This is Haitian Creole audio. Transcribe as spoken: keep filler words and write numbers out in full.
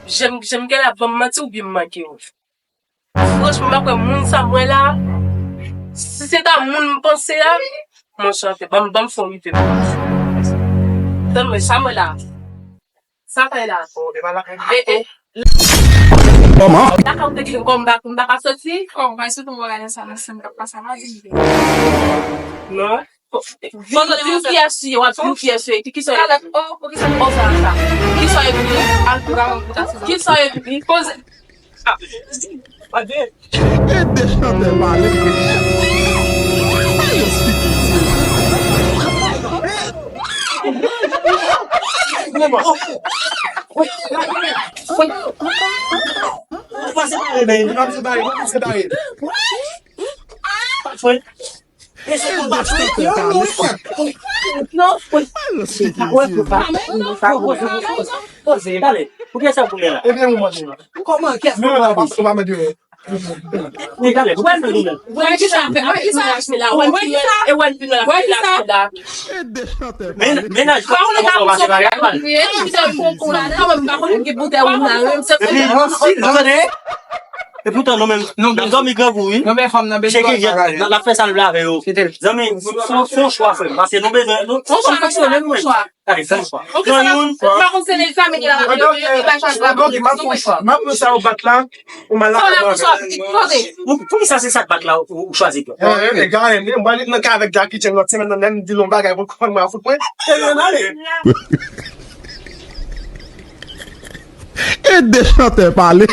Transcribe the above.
Jan m, jan m genlè ap ban m manti oubyen m manke w? Franchman, m pa kwè moun sa m wè la. Si se ta moun m panse a, monchè, ban m, ban m fè yon rive pou ou. Tann mwen, sa m wè la. Sa fè la. E, e, Kòman? La ka m te gen kò m pa, m pa ka soti. Kò m pa soti m wè sa nan sèn k ap pase a, m a di. Non. Fò w di yon pyès sou yo, w ap di yon pyès sou yo. Ki, ki sa yo ekri? Oh, sa, sa. Ki sa yo ekri? Ki sa yo ekri? Poze. Ah. Pa de. E de chantè pale. Poze, pale. Pou kiyès sa pou la? Ebyen, ou mande la. Kòman? Kiyès Nou la, ou pa mande yo. Wi, pale. Wè nou menm. Wè ki sa fè, wè ki sa achte la, wè ki sa, e wè ki sa achte la. E de chantè Men- pale. Mennaj pa konnen kòman se bagay mal. E ki sa konkou la, nan mwen m pa konnen ki boutèy ou nan menm se. Epi, si, tande. E poutan nou menm, nou menm dòmi grangou, wi. Non, men fanm nan bezwen Cheke jan, nan la fè sa l vle avè yo. Zanmi, fon, fon chwa, frè m. Paske nou bezwen, nou, nou pa fonksyone, nou menm. Gade, fon chwa. Pran youn. Pa konn se le fanmi ki la. Donk, m ap fè yon chwa. M ap pran sa ou bat la, ou mal la. Kote? Pou, pou ki sa se sa k bat la ou, ou chwazi pran? Gade, mwen nan ka avèk Jackie Chan lòt semèn nan, lè m di l yon bagay pou konn mwen a fout mwen. E de chantè pale.